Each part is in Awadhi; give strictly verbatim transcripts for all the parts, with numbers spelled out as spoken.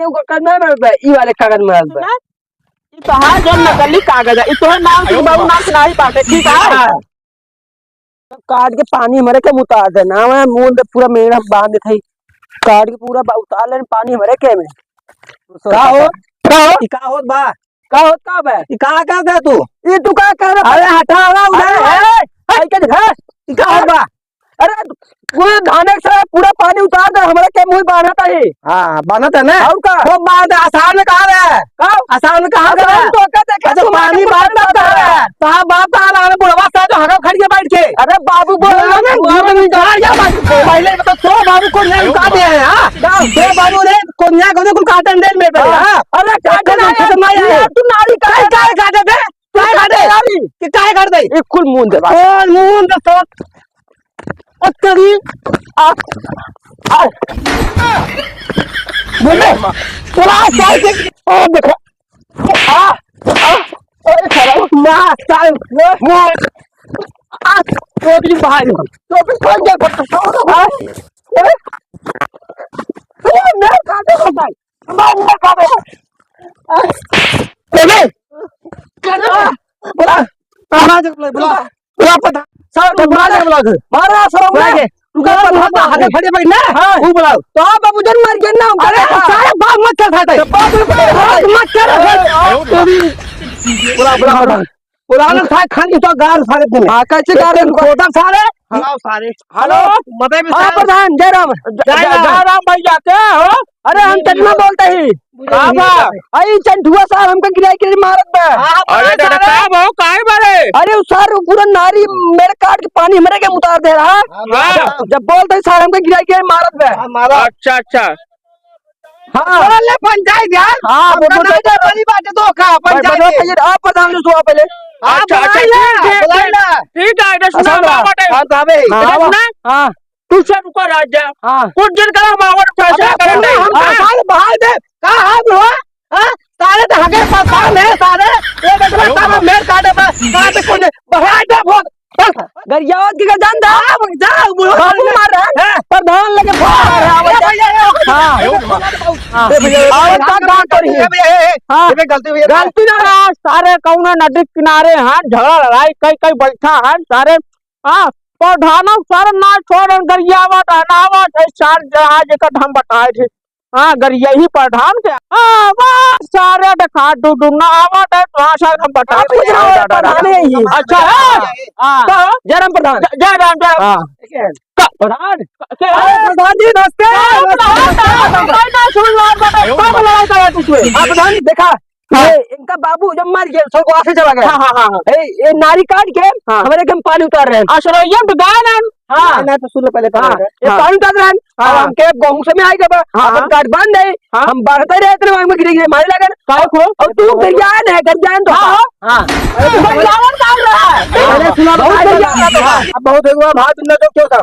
एगो कागज ना मिलत बा, ई वाले कागज मिलत बा। सुना? ई तोहार जौन नकली कागज है, ई तोहरे नाम से, बाबू नाम से नाही बाटे, ठीक है? हाँ। काट के पानी हमरे के उतार दे ना, मैं मुंह दे पूरा मेड़ हम बांध देत हई। काट के पूरा बा-, उतार लेन पानी हमरे के में। का हो? का हो? ई का होत बा? का होत का बा? ई का करत है तू? ई तू का कर रहा? अरे हटा, हटा, उधर अरे, है। अरे, अरे, के है? ई का होत बा? अरे, पूरे धाने से पूरा पानी उतार दे, हमरे के मुंह बांधत है। हाँ, बांधत है ना? और का? वो बांध आसान में कहा है? का? आसान में कहाँ अरे, गया? हम तो क्या देखे, अच्छा, तुम्हारे पानी को बाप पता का है? है। साहब, बाप का हाल है, बुढ़वा सा जो हगल खड़ के बैठ के। अरे बाबू, बोल बुढ़वा रहा में है, बुढ़वा में निकाल गया बाबू। पहले तो सौ बाबू को नहीं उठा दिया है, हाँ? क्या? सौ बाबू ने को नहीं, को नहीं, कुल काटन दे में पहले, हाँ। हाँ। अरे, काटन काटन आया, खत्म नहीं आया। तू नारी का काहे, काहे काटे बे? काहे काटे? नारी। कि काहे काट दे? एक कुल मुंह दे बा। कौन मुंह दे तो? ओ तेरी, आ, आ, बोले, बोला, साइड से, ओ, देखो, आ, आ, अरे, साला, मार, साला, मार, आ, टोपी भाई, टोपी खोल दे, आ, ए, ए, मैं काटे भाई, मैं, मैं काटे, आ, ए, बोला, बोला, बोला, बोला। पूरा पता, सारा तो बुला के बुला के। मारा, सारा बुला बुला के। के। रुका, बुला, पता, बुला, आगे बुला। खड़े बैठ ना। हाँ। वो बुलाओ। तो आप बाबू जन मार के ना, अरे, हाँ। सारे बाप मत चल खाते। तो बाप मत चल खाते। बाप मत चल खाते। अरे, बुला, बुला, बुला। बुला ना, था, खाली तो गार सारे दिन। हाँ, कैसे गार दिन? खोटा सारे। बुलाओ सारे। हेलो। हेलो। मते में हाँ, सारे। प्रधान, जय राम। जय, जय, जय राम। जय राम भैया, क्या हो? अरे, हम चंदना बोलते ही। का बा? अई चंठुआ साहब हमका गिराई के मारत बा। हाँ, अरे बोला दादा, सारे। का बा हो? काहे बारे? अरे, उ सार पूरा नारी मेरे काट के पानी हमरे के उतार दे रहा। हाँ। जब बोलते ही सार हमका गिराई के मारत बा। हाँ, मारा। अच्छा, अच्छा। हाँ। बोल ले पंचायत यार। हाँ, हमका बोल, बोल, ना बोल। बड़ी बात है तो का ब-, पंचायत बोल, के। पंचायत, आप प्रधान से सुआ पहले। हाँ, अच्छा, अच्छा, बुलाई ठीक, ला, ठीक, बुलाई ठीक। ला। ठीक है, इधर सुना, अच्छा, बाबा, हाँ, तो हवे। हाँ, इधर बाबा। सुना। हाँ। तू सब रुको राजा। हाँ। कुछ दिन का हम आवत फैसला अबे, करन दे। हम हाँ। सारे बाहर दे। का हाल हुआ? हाँ? सारे तो हगे परेशान है सारे। ये देखना सारे मेरे काटे पर, काटे कोने। बाहर दे बहुत। गरियावत की जान दा। हाँ, जा, बुढ़ो बाबू मार रहा है। हाँ। प्रधान लगे फोन मार रहा है, ये भैया, ये हाँ। हाँ। ये भैया, ये और भैया, का, का करी? ये भैया, ये, ये, हाँ। ये भैया गलती भैया। गलती ना रहा, सारे कौनो नदी किनारे हैं, झगड़ा लड़ाई कई, कई बैठा है, सारे हाँ, प्रधानक सर ना छोड़न गरियावत है, ना आवत है, सर जहाँ जेकर हम बताए थे। हाँ, गरिया ही प्रधान के। हाँ, वाह, सारे देखा, डू, डू, ना आवत है, तो हाँ, सर हम बताए थे। प्रधान है ही। अच्छा, है? हाँ। हाँ। जय राम प्रधान। जय, जय राम, जय राम। हाँ। का? प्रधान? के? अरे, प्रधान जी, नमस्ते। हाँ, नमस्ते, प्रधान, नमस्ते, प्रधान, नमस्ते। प्रधान, सुन लो, प्रधान, कब लड़ाई करा तू? हाँ, प्रधान, देखा, हाँ। ये इनका बाबू जब मर गया, स्वर्गवासी चला गया। हाँ, हाँ, हाँ, हाँ। ए, ये नारी काट के हाँ। हमारे घर में पानी उतार रहे हैं। आश्रय तो गाय ना। हाँ। ना, ना, तो सुन लो पहले, हाँ। पहले। ये हाँ। पानी उतार रहे हैं। हाँ। अब हमके गेहूं से में आएगा बा। हाँ, अपन हाँ। काट बांध दे। हाँ। हम बढ़ते रहे, इतने में गिरे, गिरे, मारे लगे। काय को? और तू गरियान है, गरियान तो हाँ, हाँ। हाँ। अरे, तू गरियावन डाल रहा है। अरे, सुना, बहुत बताइए। गरियान है। अब बहुत हुआ, भाई, तुमने तो क्यों था?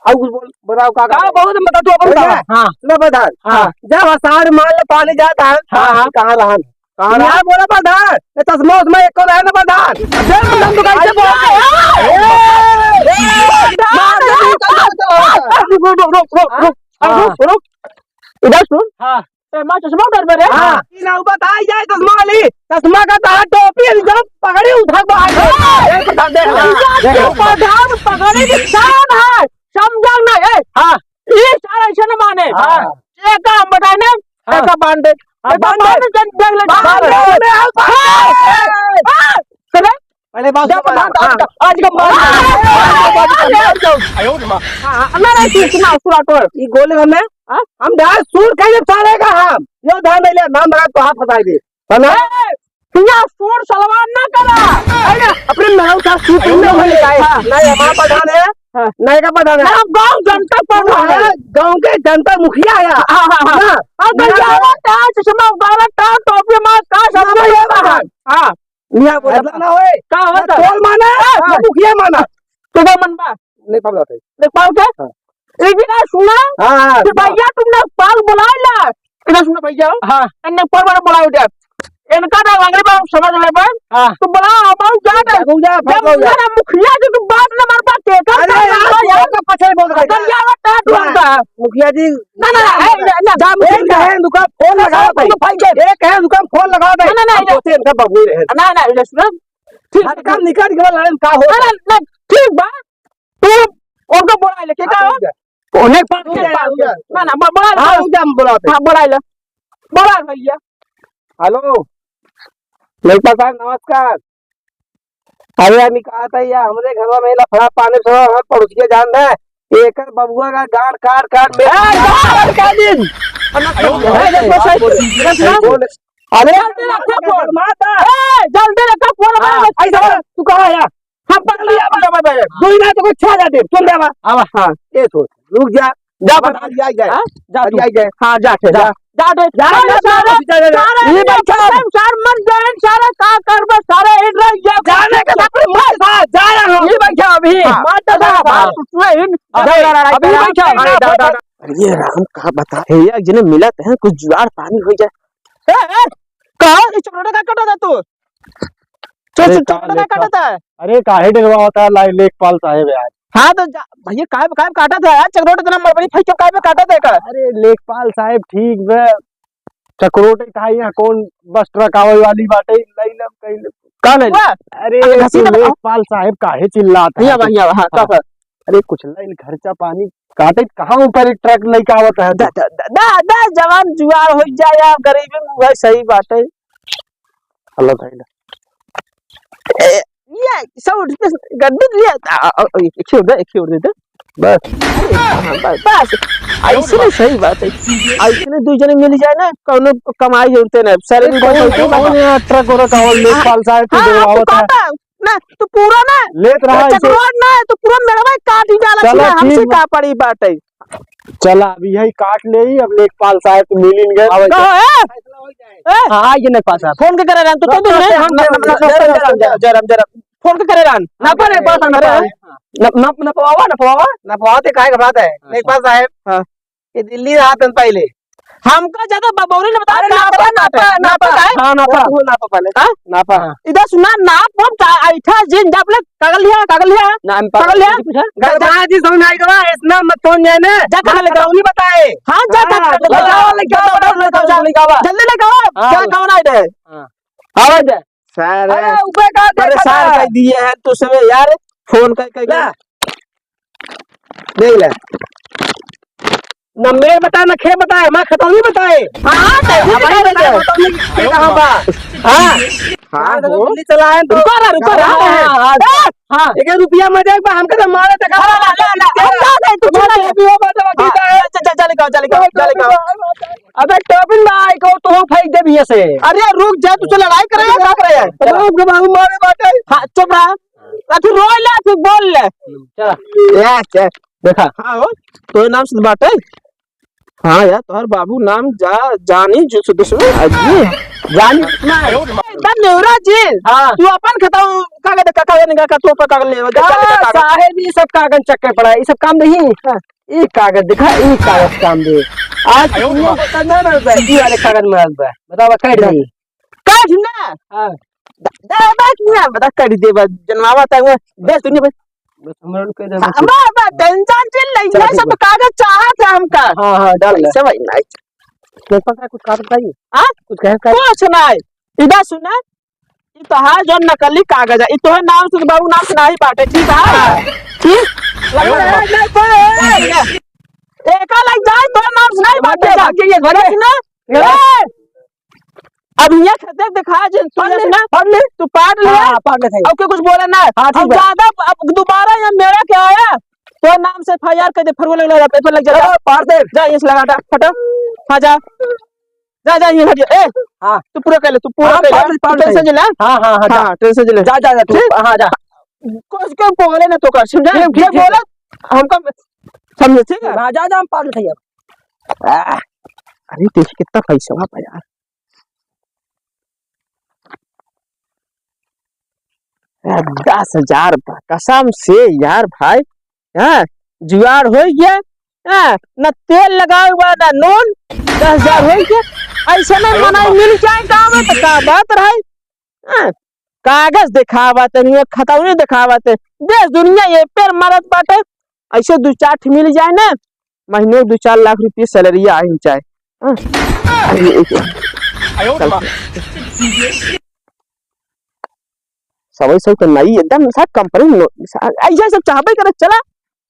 अब कुछ बोल, बताओ, का, का का बोल? बहुत मतलब तू अपन बोल बताओ। ना। हाँ। सुनो, प्रधान। हाँ। जब आषाढ़ माह में पानी जाता है, हाँ, हाँ। कहाँ रहन? कहाँ यहाँ रहन? बोला, प्रधान, ये चश्मा उश्मा एको रहे ना, प्रधान। अब देख, प्रधान, तू कैसे बोल रहे हो? ए, ए, ए, रुक, रुक, रुक, रुक, रुक, हाँ। रुक, रुक। इधर सुन। हाँ। ए, माँ, चश्मा उतार मेरे। हाँ। ई ना बताई जाए चश्मा वाली। चश्मा का कहा टोपी, अभी जब पगड़ी उठा के बाहर गए। ए, प्रधान, देख ले, देख ले। प्रधान पगड़ी की शान है। समझा ना, ए। हाँ। ये सारा ऐसे न माने। हाँ। ये काम बताए ना, हाँ। ऐसा बांध दे। हाँ, ऐसा बांध दे। बांध दे, जब देख ले, बांध बांध दे। दे। हाँ। हाँ। करे? पहले बात जब सुनो। बात हाँ। आज का, आज का मार। हाँ। हाँ, ना, ना, तू सुना, सुना, तो। ये गोले हमें हाँ? हम ध्यान सूर कहिए सारे का हम। यो ध्यान दे ले, नाम लगा तो हाथ फंसाई दे। है ना? ए, पिया सूर सलवार ना करा। है ना? अपने महल का सूर पहनने वाले का है। हाँ। ना ये हमारा प्रधान है, हाँ। ना ये का प्रधान है। ना, गांव जनता प्रधान है। हाँ, गांव के जनता मुखिया है। हाँ, हाँ, हाँ। ना, अब ना, जावा का चश्मा उतारा, का टोपी मार, का सब ना, ये प्रधान। हाँ। मियाँ बोला बदला ना होए। का होता? ना तोल माना, हाँ। ना मुखिया माना। तू का मन बा? नहीं पावत है। नहीं पावत है? हाँ। एक दिन सुना हाँ, हाँ, कि हाँ। भैया तुमने पाल बुलाए ला। इधर सुनो भैया। हाँ। इन्हें पर बार बुलाओ दे। इनका ना लंगड़ी बाबू समझ लेबे। हाँ। तू बड़ा हमाऊ जा दे। जा, जा, जब जा। मेरा मुखिया जी तू बात न मारबा, के कर अरे कर यार, रहा है यार। ओकर पछे बोल रहा है। अगर ये आवत है, तू हाँ। अंदर। मुखिया जी, ना, ना, ना, ए, ना, ना, जा, मुखिया एक जी। है, दुकान फोन लगा दे। तो भाई के। एक है, दुकान फोन लगा दे। ना, ना, ना, हम ना। सोचे इनका बाबू रहे। ना, ना, ना, सुन। ठीक, हर काम निकल गया, लड़न का हो? ना, ना, ना, ठीक बा। तू उनको बोला ले, के का हो? हाँ, ठीक है। उन्हें पास रुक जा, रुक जा। ना, ना, ब-, बोला ले। हाँ, रुक जा, हम बुलाते। हाँ, बोला ले। बोला भैया। हेलो, ललिता साहब, नमस्कार। अरे, हम कहा था, या हमरे घरवा में लफड़ा पानी से हमार पड़ोसिया जान रहे, एकर बबुआ का गांड काट, काट में ए, गांड काट दिन। अरे, अरे, जल्दी रखा फोन। माता। ए, जल्दी रखा फोन, हाँ, हमारे बच्चे ऐसा का। तू कहाँ है? हम पकड़ लिया, बा, बा, बा, बा। दो ही ना तो कोई छह हजार दे, सुन ले, बा। अब हाँ, ये सोच, रुक जा। जा, अब बता। अभी आई जाए। हाँ? जा अभी तू। आई जाए। हाँ, जा, जा, जा। जा। जा, जा, जा, जा, जा, जा, जा। सारा, ये सारा, बैठा। सारा, सारा मर जाए, सारा का करबा, सारा इन रह गया। जाने के बाप रे, मर जा, जा रहा हूँ। ये बैठा अभी। हाँ। मर जा, जा, हाँ। बात सुन, इन अबे, जा, जा, जा, अभी जा, बैठा। जा, जा, जा। अरे राम, का बता, हे, एक जने मिलत है, कुछ जुगाड़ पानी हो जाए। ए, ए, कहाँ है? चक्रोटा का कटा था तू? चल, अरे चल, का चल, लेखा? काटत है। अरे, काहे डरवावत है ला-, लेखपाल साहेब यार? हाँ, तो जा, भैया, काहे, काहे काटत है यार? चक्रोट इतना मड़बड़ी फेंक के काहे पे काटत है का? अरे, लेखपाल साहेब ठीक बे, चक्रोट ही था, यहाँ कौन बस ट्रक आवे वाली बाटे, लई लब, कई लब। का लई लब? वाह! अरे, अरे, घसीट तू लब। लेखपाल साहेब काहे चिल्लात है भैया, तू? भैया, हाँ, हाँ। का, का? अरे, कुछ लई, खर्चा पानी काटे, कहाँ ऊपर एक ट्रक लेके आवत है तू? दा, दा, दा, दा, जवान जुआर हो जाए यार, गरीबी में वह सही बाटे। हेलो, भाई। ए, ये सब उठ के गड्डी लिया, आ, आ, आ, एक ही उड़ दे, एक ही उड़ दे दे। बस। हाँ, बस, बस। ऐसे नहीं सही बात है। ऐसे नहीं दो जने मिल जाए ना, कौनो कमाई जरूरत है ना, सैलरी कौन, बहुत होती है। कौन यहाँ ट्रक और का और लेखपाल साहब की हाँ, हाँ, तू डरवावत है? कहता, ना, तू पूरा ना, लेत रहा तो ऐसे। चकवा ना, तू पूरा मेड़वा काट ही डाला, चला, सुना, हमसे ठीक बा। का पड़ी बात है? चला, अब यही काट ले ही, अब लेखपाल साहब से मिलिन गए। आवे कहो, के। ए? ए? हाँ, ये लेखपाल साहब। फोन के करे रहन, तू तो ना, दूर है। हम ना, ना, ना, ना, जय राम, जय राम, जय राम, जय राम। फोन के करे रहन। ना, पर लेखपाल साहब, अरे, ना, ना, ना पवावा, ना पवावा। ना पवावा ते काहे घबरात है? हाँ। लेखपाल साहब। हाँ। ये दिल्ली रहा था पहले। हमका ज्यादा बबौरी ने बता, अरे, ना नापा, पता नापा, है? नापा। नापा है? हाँ, नापा। वो नापा पहले। हाँ? नापा। हाँ। इधर सुना, नाप हम का, ऐठा जिन, जब ले, कागल लिया, कागल लिया। ना, हम कागल लिया। पूछा? गलबा जी समझ आई गवा, इतना मत फोन जाए ना। जा, कागल लेके आओ। नहीं बताए। हाँ, जा, जा, हाँ, जा, जा, जा, लेके आओ, जा, लेके आओ, जा। लेके आओ। जल्दी लेके आओ। हाँ। जा, कौन आए थे? हाँ। आवाज दे। सारे अरे, ऊपर का परेशान देखा था? कर दिए हैं तू सब यार, फोन कर, कर, कर। ला। देख ले। ना मैं बता, ना खे बताए, हमार खतौनी बताए। हाँ, तो हमारी बता, खतौनी कहाँ बा? हाँ। हाँ, हाँ, तो हो। दिल्ली चला है तो। रुको ना, रुको ना। हाँ, हाँ, हाँ, हाँ। हाँ। एक रुपया मत दे, हमके तो मारे तक। हाँ, हाँ, हाँ, हाँ, हम जा रहे, तू चला जा। अभी वो बात बाकी हाँ, है। जा, जा, जा, जा, निकाल, जा, निकाल, जा, निकाल। अबे टोबिन भाई को तो फेंक दे भैया से। अरे रुक जा, तू से लड़ाई करे या का करे? तो बाप के बाबू मारे बाटे। हाँ, चुप रहा। अथी रोए ले, फिर बोल ले। चला। या, क्या? देखा। हाँ हो, तोरे नाम से बाटे। हाँ यार, तोहर बाबू नाम जा, जानी जो से दुश्मन। अजी, जानी। एकदम नेवरा जी। हाँ। तू अपन खतौनी कागज देखा, कागज निकाल के तू अपन कागज ले, जा, जा, जा, जा, कागज। साहेब, ये सब कागज चक्के पड़ा है, ये सब काम नहीं। हाँ। ई कागज दिखा, ई कागज काम दे। आज दुनिया को करना ना बे, ई वाले कागज में बे। बतावा, काट दे। काट ना। हाँ। द-, दे, बात ना, बता, काट दे, बस, जनमावा तक में, दे, दुनिया बस। बस, हमरा लोग के दे, बस। हमरा बा, टेंशन चिल नहीं, चल, ये ठीक सब बा। कागज चाहत है हमका। हाँ, हाँ, डाल ले। पैसा भाई नहीं। पेपर का कुछ कागज चाहिए? हाँ? कुछ कहे का? कुछ नहीं। इधर सुना, ई तोहार जौन नकली कागज है, ई तोहरे नाम से, बाबू नाम से नाही बाटे, ठीक है? ठीक? एका लग जाए, तोहरे नाम से नाही बाटे, जा। भाग जाइए, भाग जाइए। सुना? ए! अब ये खेते दिखा जे, तू पढ़ ले, सुना? पढ़ ले। तू पढ़ ले। हाँ, पढ़ ले, सही। अब के कुछ बोले ना। हाँ, ठीक अब है। ज्यादा अब दोबारा ये मेरा क्या आया? तोहरे नाम से एफ आई आर कर दे, फरुआ लग, लग, पेपर लग जा, जा। चलो, पढ़ दे। जा, ये से लगा, हटा, हटा। हाँ, जा। जा, जा, ये हट जा। ए, हाँ। तू पूरा कर ले, तू पूरा हाँ, कर ले। पाँच, तू पाँच टेंशन है। ले। हाँ, हाँ, हाँ, जा। हाँ, टेंशन ले। जा, जा, जा, तू, ठीक? हाँ, जा। कुछ के बोले ना तो कर, समझा? ठीक, ठीक, ये ठीक। बोला, हमका समझे, ठीक है? हाँ, जा, जा, हम पाँच उठाइए। आह, अरे, देखिए कितना पैसा हुआ यार। ए, दस हजार बा, कसम से यार भाई, हाँ, जुगाड़ हो गया, हाँ, ना तेल लगावे बा, ना नून, दस हजार हो गया, ऐसे नहीं मनाई मिल जाए गाँव में तो का बात रहे? हाँ, कागज देखावत है, खतौनी देखावत है, देश दुनिया ये पेर मरत बाटे। ऐसे दो चार ठे मिल जाए ना, महीने दो चार लाख रुपये सैलरी आइन जाए। हाँ। सबै सब तो नहीं, एकदम सा कंपनी नो-, सा-, ऐसे सब चाहबे करे, चला।